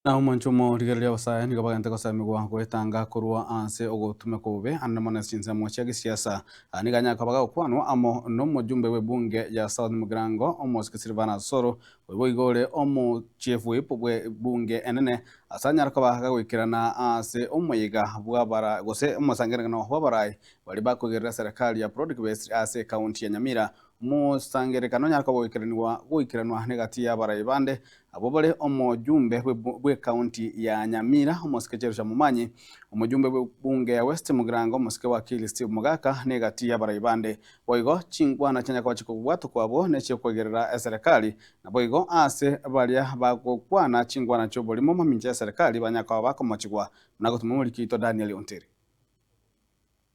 Na omwancho omorigereria obosae nigo bagente gosemigwa goetanga korwa ase ogotumeka obobe ande mono ase chinsemo chia gesiasa. Aya nigo anyare koba gagokwanwa amo nomojumbe bw'ebunge ya South Mugirango omosike Silvanus Osoro, oyo boigo ore omo chief whip bw'ebunge enene ase anyare koba gagoikerana ase omoyega bw'abara gose omosangererekano bw'abarai baria bakoigerera eserekari ya Broad Based ase ekaunti ya Nyamira. Omosangererekano onyare koba goikeranigwa goikeranwa negati y'abarai bande Abwo bare omojumbe bw'ecounty ya Nyamira, omosike Jerusha Momanyi, omojumbe bw'ebunge ya West Mugirango, omosike wakili Steve Mogaka, na egati y'abarai bande. Boigo chinkwana chianya koba chikobwatwa kwabwo nechiokoigerera eserekari, naboigo ase baria bagokwana chinkwana chi'oborimo mamincha y'eserekari banya koba bakomochigwa, buna gotuma omoriki oito Daniel Ontiri.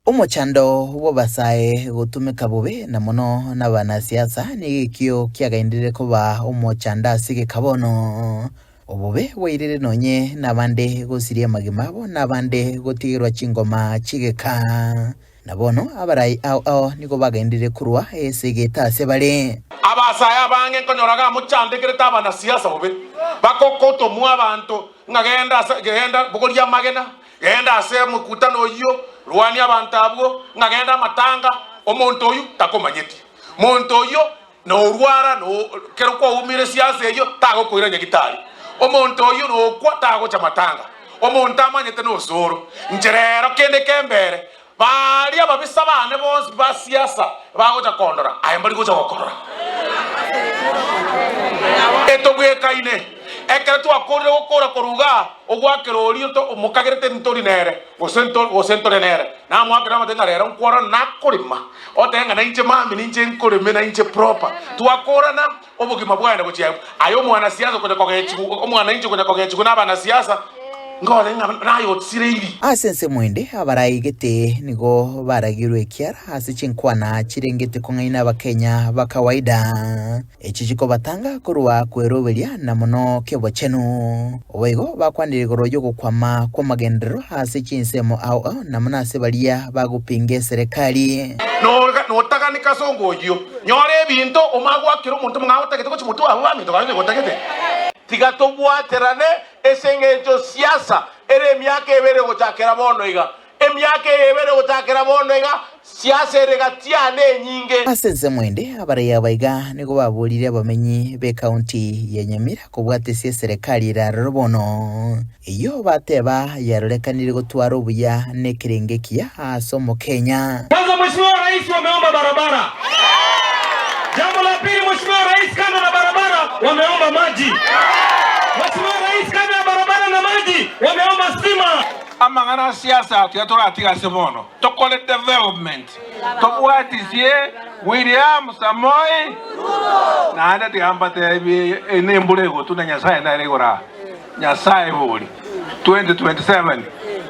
Omochando bw'abasae gotumeka bobe na mono nabanasiasa nigo ekio kiagaenderire koba omochando ase egeka bono. Obobe bwairire nonye nabande gosiria amagima abo na abande gotigerwa chingoma chi'egeka. Na bono abarai ao ao nigo bagaenderire korwa ase egeita ase bare. Abasae abange nkonyora gamochandekerete abanasiasa bobe, bagokotomwa abanto ng'a genda ase genda bogoria amagena, Genda ase omokutano oyio, rwania abanto abwo, ng'a genda amatanga, omonto oyio takomanyeti. Monto oyio norwara, no kero kwaumire siasa eyio tagokoira nyagitari. Omonto oyio nokwa tagocha matanga. Omonto amanyete nosoro. Inche rero kende kembere, baria ababisa bane bonsi ba siasa bagocha kondora, aye mbari gocha gokorora. Etobwekaine, ekero twakorire gokora korwa igaa, Ogwakera oria omokagerete ntori nere, gose gose ntore nere, namoakera amate ng'a rero nkworana nakorema, otebe ng'a nainche mambia ninche nkoreme nainche proper. Twakorana obogima bwane gochia abwo. Aye omwanasiasa okonya kogechigwa omwananchi okonya kogechigwa na abanasiasa, nkore ng'a naye otsireiri. Ase ensemo ende abaraigete nigo baragirwe ekiara ase chinkwana chirengete kong'aina Abakenya ba kawaida. Echi chikobatanga korwa kweroberia na mono ki'obochenu. Boigo bakwanire igoro y'ogokwama kw'amagenderero ase chinsemo ao ao na mono ase baria bagopinga eserekari. Notaganika ase ongoyio, nyora ebinto omanye goakera omonto omong'ao otagete gochia motwe abwo baminto gaki nigo otagete. Tiga tobwaterane ase engencho siasa ere emiaka ebere gochakera bono iga. Emiaka eye ebere gochakera bono iga, siasa ere gati yane enyinge. Ase ensemo ende, abarai aba iga nigo baborire abamenyi b'ecounty ya Nyamira kobwatesia eserekari ere aroro bono, eyio bateba yarorekanire gotwara obuya na ekerengo ekiya ase Omokenya. Kwanza Mheshimiwa Rais wameomba barabara. Jambo la pili Mheshimiwa Rais kando na barabara wameomba maji. Mheshimiwa Rais kando ya barabara na maji wameomba stima. Amang'ana a siasa tiga toratiga ase bono, tokore development, tobwatisie William Samoei naende tiga mbatebie nembura egotwa na Nyasaye nere igoro aa. Nyasaye bori 2027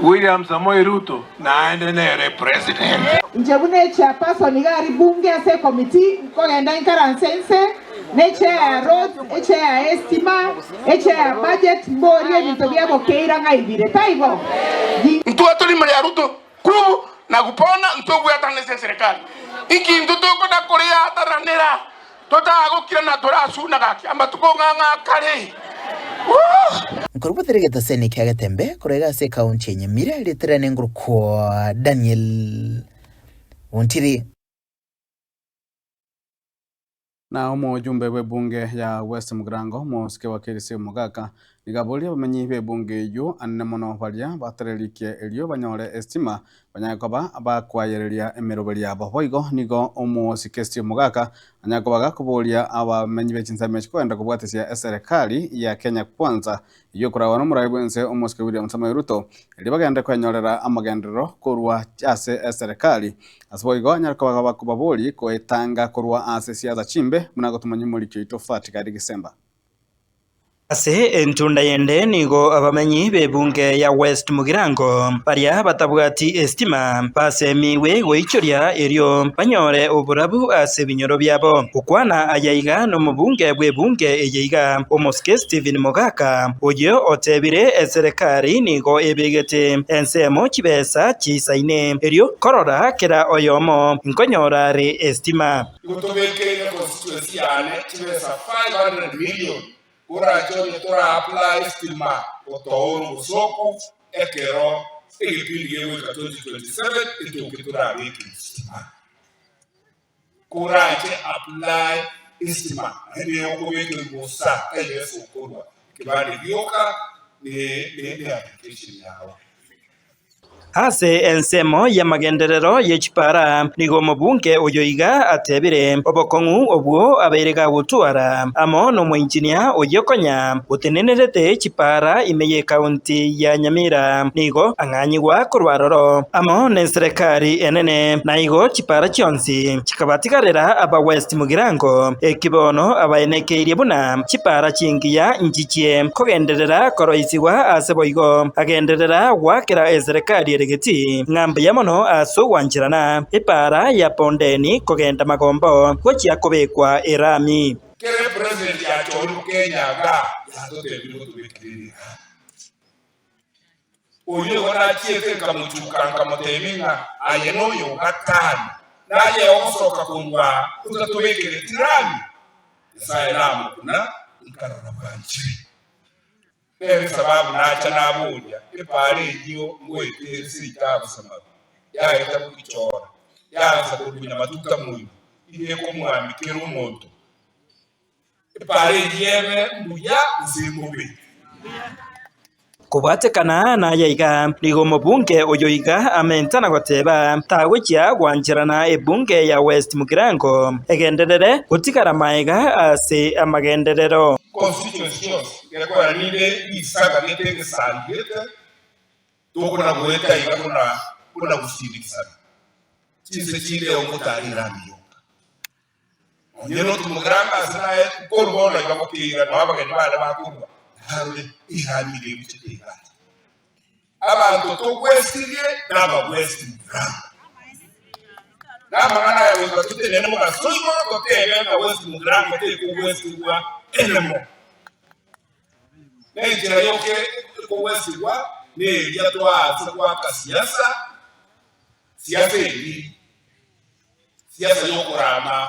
William Samoei Ruto naende nere president. Inche buna echairperson iga aria bunge ase ecommittee, nkogenda inkaranse inse, ne echair ya roads, echair ya estima, echair ya budget, mborie ebinto bia bokeira ng'a ibire, taibo? Ntwe tori ime ya Ruto kubu na gupona ntobwatane ase eserekari. Inki intwe tokona koreataranera totagokira na torasuna gaki amatuko ng'a ng'a kare. Woo! Nkorubotere egetaseni kia Getembe korwa iga ase ekaunti ya Nyamira riaterane ngorokwa Daniel Ontiri. Na omojumbe bw'ebunge ya West Mugirango, omosike wa Kirisia Omogaka, nigo aborie abamenyi b'ebunge eyio anene mono baria batererikie erio banyore estima banyare koba bakwayereria emeroberi yabo. Boigo nigo omosike Steve Mogaka anyare koba gakoboria abamenyi be chinsemo echi kogenda kobwatesia eserekari ya Kenya Kwanza eyio ekoragwa nomorai bwense omosike William Samoei Ruto erio bagende kwenyorera amagenderero korwa ase eserekari. Ase boigo anyare koba gakobaboria koetanga korwa ase siasa chimbe buna gotomanya omoriki oito Fatikari Gisemba. Ase entunda yende nigo abamenyi b'ebunge ya West Mugirango baria batabwati estima basemiwe goichoria erio banyore oborabu ase ebinyoro biabo. Gokwana aya iga nomobunge bw'ebunge eye iga omosike Stephen Mogaka oyio otebire eserekari nigo ebegete ensemo chibesa chisaine erio korora kera oyomo nkonyora are estima. Igo tobekeire constituency yane chibesa 500 million. Koranche onye tora apply estima gotoa orogosoku ekero egepindi gegoika 2027 etoke torabeke estima. Koranche apply estima naende egokobekera bosa taiyo ase okorwa ekebande gioka ne ne application yao. Ase ensemo y'amagenderero ye chipara, nigo omobunge oyo iga atebire obokong'u obwo abeire gagotwara amo nomoinjinia oyio konya otenenerete chipara ime y'ekaunti ya Nyamira, nigo ang'anyigwa korwa aroro amo neserekari enene, na igo chipara chionsi chikabatigarera aba West Mugirango, eki bono abaenekeirie buna chipara chingiya nchichie kogenderera koroisigwa ase boigo agenderera goakera eserekari ere getii ng'a mbuya mono ase ogwancherana epara ya Bondeni kogenda Magombo gochia kobekwa erami. Kera epresident yachorirwe Kenya igaa yatotebirie gotobekera erami. Oyio igo nachiete nkamochuka, nkamotebia ng'a aye noyo o gatano, naye ogosoka korwa aa otatobekereti rami. Nyasae namokuna, nkarora bwanchire. Nere esababu nacha naboria, epaara eyio ngoeta ere seito abasamaru, yaeta gogichora, yaansa korwa nyamatuta moino, iga ekomwamia kera omonto. Epaara eyio ebe mbuya gose embobe. Kobwatekana naye iga, nigo omobunge oyo iga amente na goteba tagochia gwancherana ebunge ya West Mugirango egenderere gotigara maega ase amagenderero. Constituency chionsi gekogera ninde risaga gete egesangi gete tokona goeta iga buna buna gosindikisana chinse chinde ogotara erami yoka. Onye notumokera ase naye nkorwa bono iga gokeira, nao abageni baane bakorua, narore erami iga egochete egacha. Abanto togwesirie nabagwesi mugirango. Namang'ana aya goika totenene mogaso igoro totebe ng'a gwesi mugirango tekogwesigwa enemo. Nenchera yoka ekogwesigwa neria twaase goaka siasa, siasa eri. Siasa y'okorama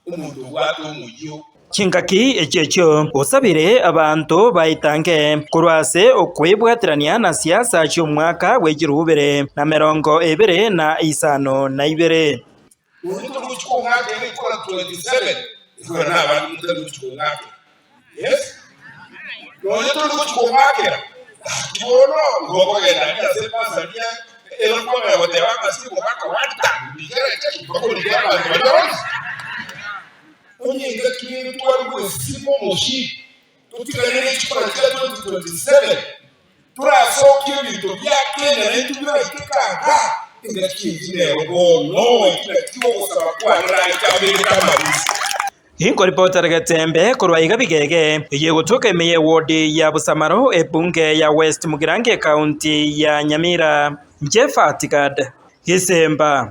omonto obwate omoyio. Chingaki echio echio osabire abanto baitange korwa ase okwebwaterania na siasa chi'omwaka bwe chirubere na merongo ebere na isano na ibere. Oyio tori gochia kong'akera ekora 27 ekora na abande motari gochia kong'akera yes nonya tori gochia kong'akera gaki bono igo okogenda aria ase ebasari ere kwamanya goteba ng'a ase omogaka one term rigereche bakorigia abanto baria bonsi onye engaki nere tware goesima omochie totigane ne chikura chia 2027 Torasokie ebinto bia Kenya naintwe biraiteke anga, engaki eyio nero bono, eki nakio ogosaba kwane nache abegete amarusia. Inkoripotera Getembe korwa iga Bigege, eyio egotoka ime y'ewodi ya Busamaro, ebunge ya West Mugirango ekaunti ya Nyamira. Inche Fatigad Gisemba.